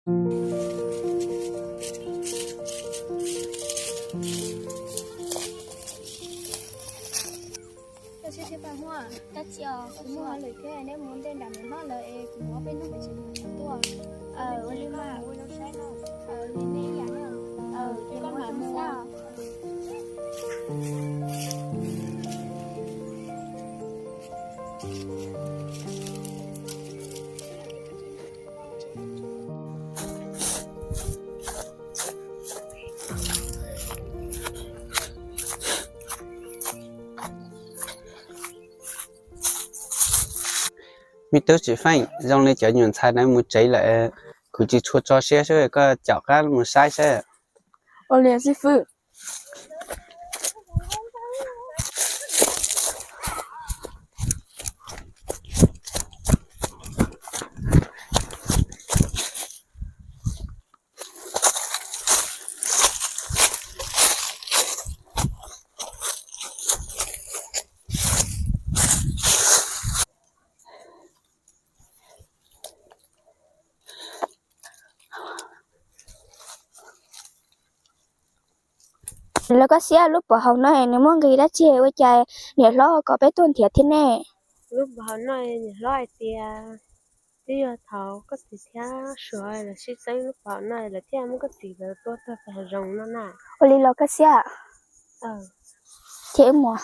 Koj siab thiab paj huab, kab tsi os, kuv muaj hauj lwm thiab, neb mus ntej nram niam hlob lawv es kuv mus ob peb hnub pem tsev mus tuaj. Ua li mas, ua zoo saib na. Li nej ib yam na. Ces koj mam mus. Me tub Tsim Feej, zoo li cov nyuam ntxhais no mus tsev lawm, kuv tsis tshua tso siab, koj caum qab mus saib saib. Ua li xib fwb. Los koj xiab, lub pov haum no nws muaj nqis dab tsi ua cas niam hlob kom peb tuaj nrhiav thiab ne? Lub pov haum no niam hlob hais tias twb yog thaum koj txiv thiab suav lawv sib txeeb lub pov haum no lawv thiaj muab koj txiv lawv tua tuag pem hav zoov no na. Ua li los koj xiab. Ces wb mus.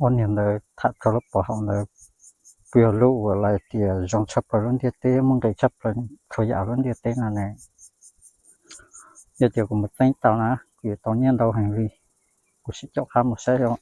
Ob niag ntawd tham txog lub pov haum ntawd, puas yog lub uas lawv tias zoo tshaj plaws lub ntiaj teb, muaj nqis tshaj plaws txhua yam lub ntiaj teb no ne? Yog tias kuv mus txeeb tau na, kuv yuav tau nyiaj ntau heev li. Kuv sim caum qab mus saib os.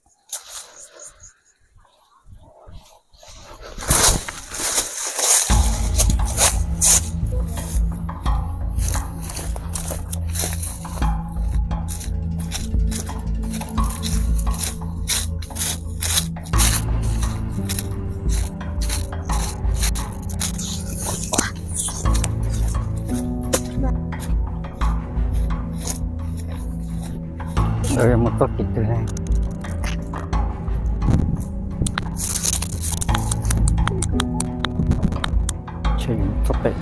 Mus txog tim twg ne? Txog pem.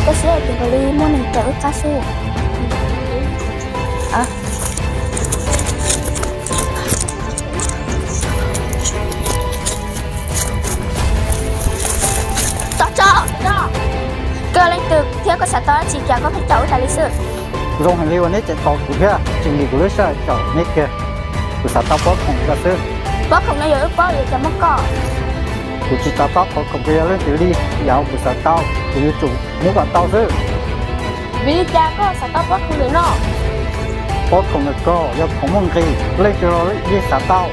Koj xiab, tus nkaus li muaj neeg raws wb qab xwb. Tso tso, koj leej twg thiab koj xav tau dab tsi cas koj pheej caum wb tas li xwb? Zoo heev li uas neb tseem tos kuv thiab tsis nkim kuv lub sij hawm caum neb kiag. Kuv xav tau pob khoom koj xwb. Pob khoom no yog wb paub yuav cas muab koj. Kuv tsis xav tau pob khoom, kuv yog leej twg li, yam kuv xav tau kuv yuav tsum muab kom tau xwb. Vim li cas koj xav tau pob khoom ntawm no? Pob khoom ntawm koj yog khoom muaj nqis, leej twg los yeej xav tau.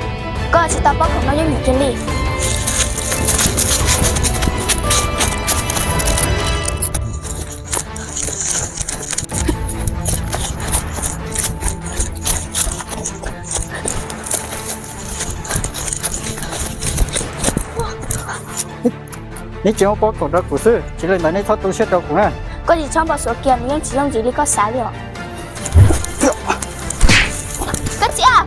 Koj tsis tau pob khoom no yooj yim kiag li. Neb tsis muab pob khoom rau kuv xwb, tsis li ntawd neb txhob tu siab rau kuv na. Koj tsis txhob npau suav kiag, nws yeej tsis yooj yim li koj xav li os. Koj txiv,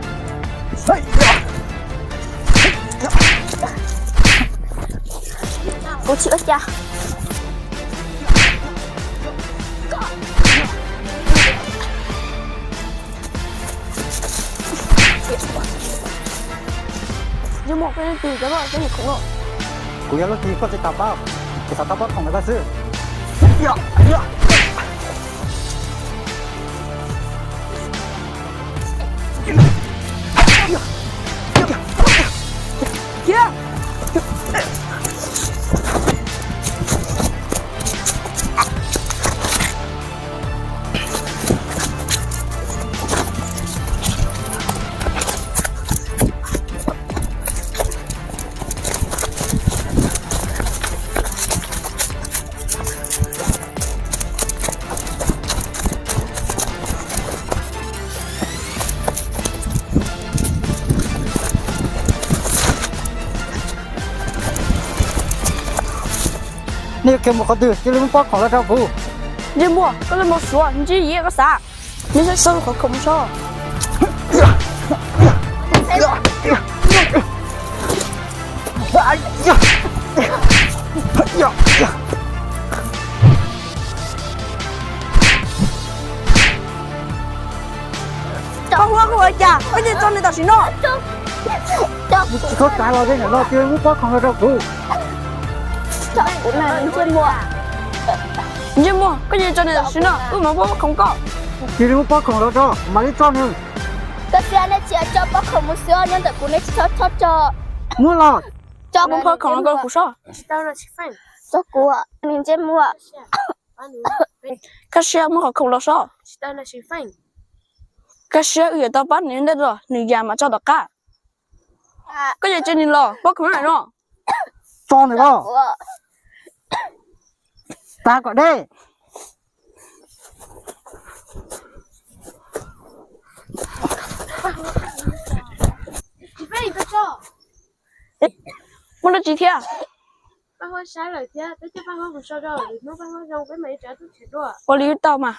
kuv tsis ua cas. Yuav mus peb leej twg cov loj cov mus khoom no? Kuv yog leej twg koj tsis tau paub, kuv xav tau pob khoom ntawm koj xwb. Nej yuav khiav mus qhov twg? Cia li muab pob khoom los rau kuv. Ntsej muag, koj lam mus suav ntsib yim koj xav. Neb saib seb qhov khoom so. Koj hu ua cas? Koj cia li tso nws tam sim no. Tsis txhob txav los tej ntawm no, cia li muab pob khoom los rau kuv. Ntsej muag, koj cia li tso nws tam sim no, wb mam muab pob khoom koj. Cia li muab pob khoom los rau, mam li tso nws. Koj sia, nej tsis tso pob khoom mus xwb, nyob ntawm kuv nej tsis txhob tso. Muab los. Tso pob khoom los rau kuv soj. Tso kuv, ntsej muag. Koj sia, muab qhov khoom los soj. Koj sia, wb yuav tau pab nws ntej los, nws yam mas tso tom qab. Koj cia li tso nws los, pob khoom no. Tso nws los. Tag kom deb. Muaj dab tsi thiab? Ua li wb tau mas.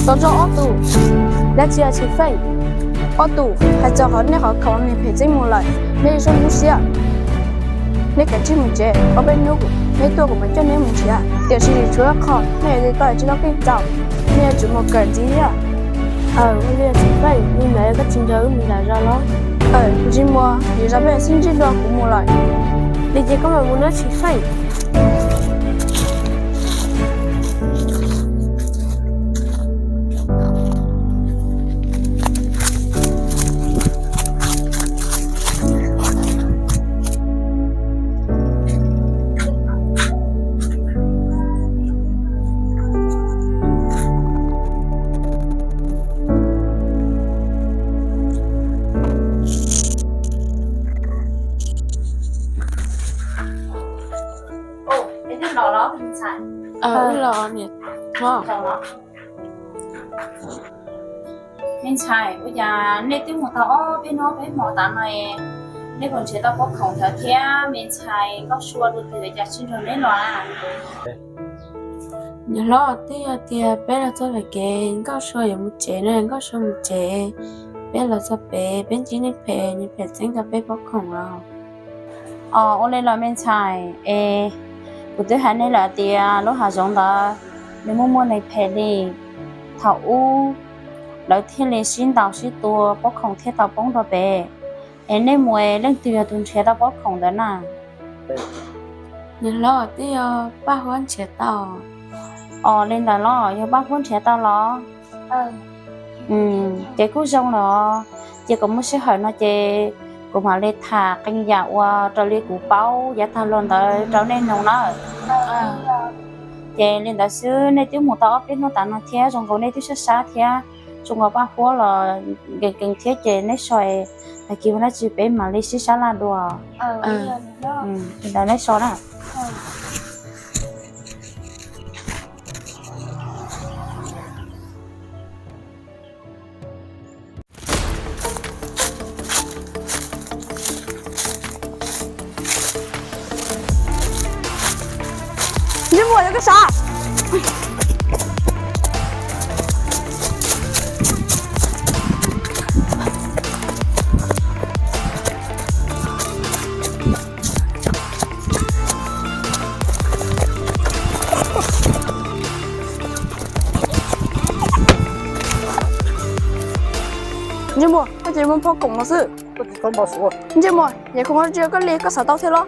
Tau tso ob tug, dab tsi tsis feej. Ob tug hais txog qhov nej qhov khoom nws phem txeeb mus lawm, nej soj muab siab. Nej kav tsij mus tsev, ob peb hnub nej tuaj kuv mam coj nej mus nrhiav. Tiam sis tshuav qhov nej yuav tau tsis tau keej txaus, nej yuav tsum mus kawm ntxiv thiab. Aw, ua li tsis feej, li ntawd koj tsis nrog wb mus lawm zos los? Aw, ntsej muag, yog zos peb sib ntsib dua kuv mus lawm. Li ces koj mam mus nawb tsis feej. Me ntxhais, ua cas nej twb mus tau ob peb hnub peb hmo tas no, nej puas nrhiav tau pob khoom ntawd thiab? Me ntxhais Nkauj Sua tus twg cas tsis nrog neb los? Niam hlob, twb yog tias peb los txog pem kev, Nkauj Sua yuav mus tsev na, Nkauj Sua mus tsev, peb los txog pem peb ntsib neeg phem, nws phem txeeb tau peb pob khoom los. Os, ua li los me ntxhais, es kuv twb hais nej lawm tias lub hav zoov ntawd nws muaj muaj neeg phem li. Thaum ub lawv thiaj li sib ntaus sib tua, pob khoom thiaj tau poob rau pem. Es nej mus es leej twg yog tus nrhiav tau pob khoom ntawd na? Niam hlob, twb yog Paj Huab nrhiav tau. Os, li ntawd los yog Paj Huab nrhiav tau los? Ces kuj zoo los. Ces kom muaj sij hawm no ces kuv mam li tham qee yam uas raws li kuv paub yav tag los ntawd rau nej mloog nawb. Ces li ntawd xwb, nej twb mus tau ob peb hnub tas no thiab, zoo nkaus nej twb sab sab thiab, zoo nkaus Paj Huab los nkees nkees thiab, ces neb so, tag kis muaj dab tsi peb mam li sib sab laj dua. Li ntawd neb so na. Ua yog koj sav. Ntsej muag, koj tsis muaj phau koom no xwb. Ntsej muag, nyem khoom ntsia koj li koj xav tau thiab los?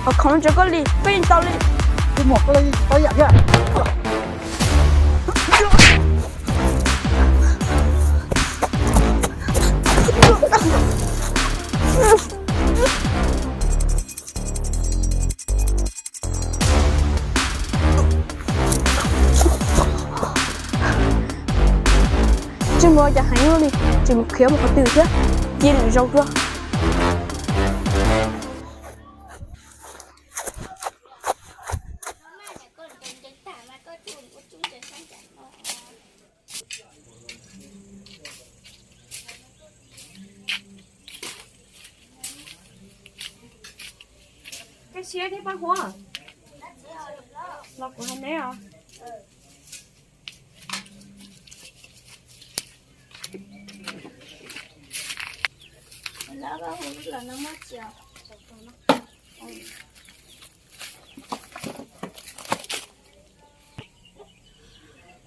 Ho khoom ntsia koj li koj yeej tau li. Ntsej muag, koj yeej tsis paub yam thiab. Ntsej muag, cas heev luaj li, tsis mus khiav mus qhov twg thiab, cia lwm zaus dua. Koj siab thiab Paj Huab, los kuv hais neb os.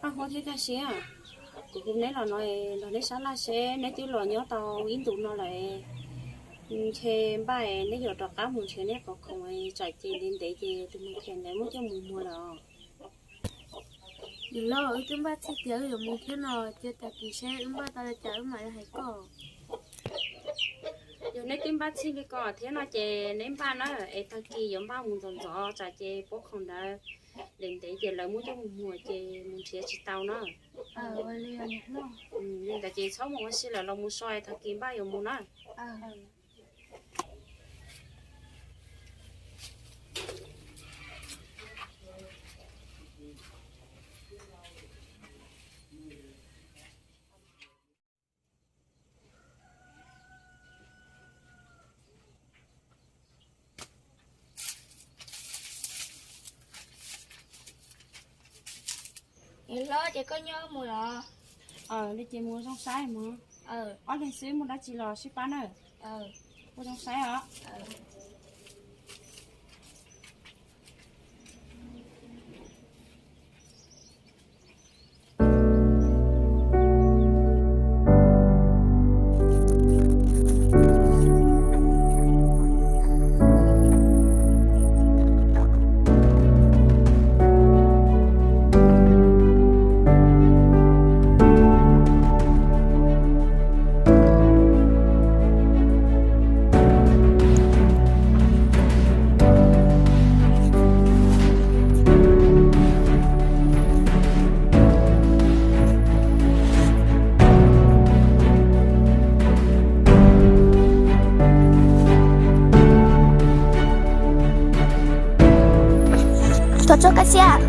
Paj Huab thiab Kab Siab, kuv hu neb los no, nrog neb sab laj seb neb twb los nyob tau ib ntus no lawm, ntshe npaj neb yuav rov qab mus nrhiav neb qhov khoom, tsam ces ntev ntev ces tus me ntxhais ntawd muab coj mus muag lawm. Yawm loj, wb twb npaj txhij tias wb yuav mus thiab no, ces tag kis seb wb npaj tau li cas wb mam li hais koj. Yog neb twb npaj txhij li ko thiab no ces neb npaj na, es tag kis yuav npaj mus ntxov ntxov, tsam ces pob khoom ntawd ntev ntev ces lawv muab coj mus muag ces mus nrhiav tsis tau na. Li ntawd ces txhob mus ua si lawm, los mus so es tag kis npaj yuav mus na. Yawm hlob, ces koj nyob mus los? Li ces mus zoo saib mog. Ob leeg xwb, muaj dab tsi los sib pab na. Ua zoo saib os. Tuam tswv Kaj Xiab,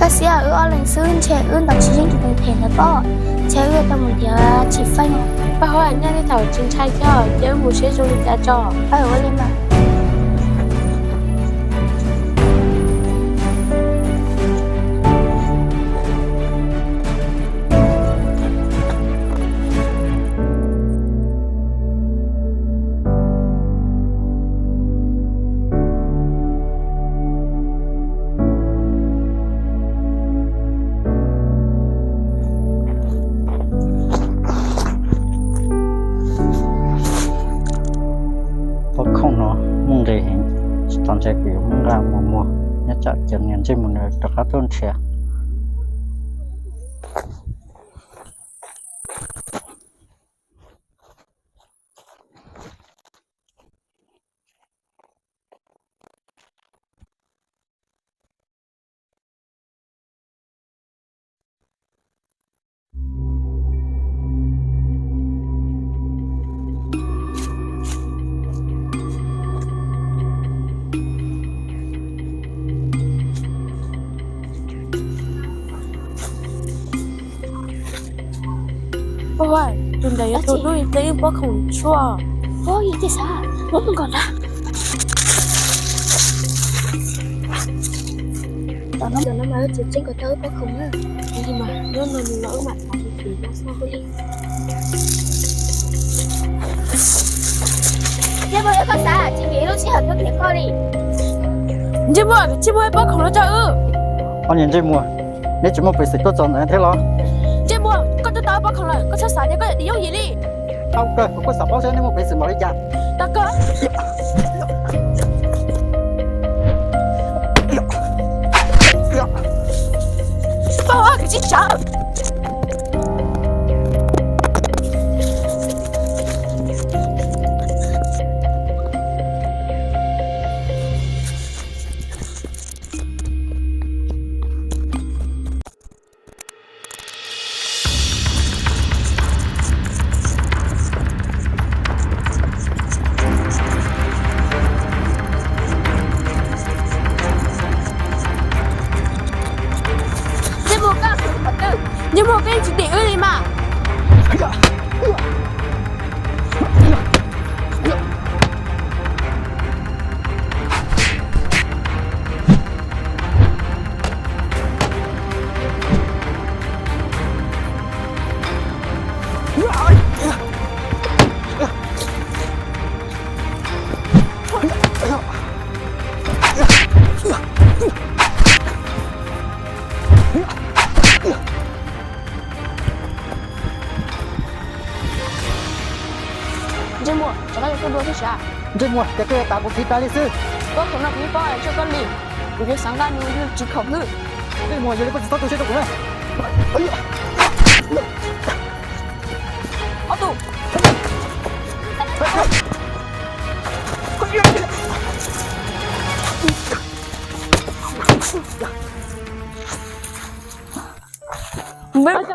Kaj Xiab, wb ob leeg xwb ntshe wb ntaus tsis yeej tus phem ntawd pob, ntshe wb yuav tau mus nrhiav tsis feej. Paj Huab, nyob tej thaum tsis ntshai thiab, cia wb mus seb zoo li cas tso. Ua li mas. Pob khoom no muaj nqis heev, tsis tau ntshe kuv yuav muab nqa mus muag, nyob tsam cov niam ntsej muag nws rov qab tuaj nrhiav. Ua, tus ntawd yog tus hlub ib pob khoom tshuaj. Ua, yog tias xav, muab nkaus na. Tam no mas tseem tseem kom tau ib pob khoom na. Hnub no nws los wb mam thov tus kwv no xwb li. Ntsej Muag, yog koj xav tsis vim ib lub sij hawm tuaj them koj li. Ntsej Muag, Ntsej Muag, ib pob khoom los rau wb. Ob niag Ntsej Muag, neb tsis muaj peev xwm tuaj txog ntawd thiab los? Ntsej Muag, koj twb tau ib pob khoom lawm, koj txhob xav tias koj yuav dim yooj yim li. Tau kawg, kuv kuj xav paub seb neb muaj peev xwm npaum li cas. Tau kawg. Paub, koj tsis tsav. Ntsej Muag, koj mus qhov twg? Ntsej Muag, koj yeej tsis dim wb li mas. Ntsej Muag, tsam no yog tuaj dua thiab sav. Ntsej Muag, cas koj yuav tas kuv khiv tas li xwb. Pob khoom no kuv yeej paub tshuaj koj li, kuv yuav xav nqa nws ua tsis khoom xwb. Ntsej Muag, yog li koj tsis txhob tu siab rau kuv na. Ob tug. Npawg,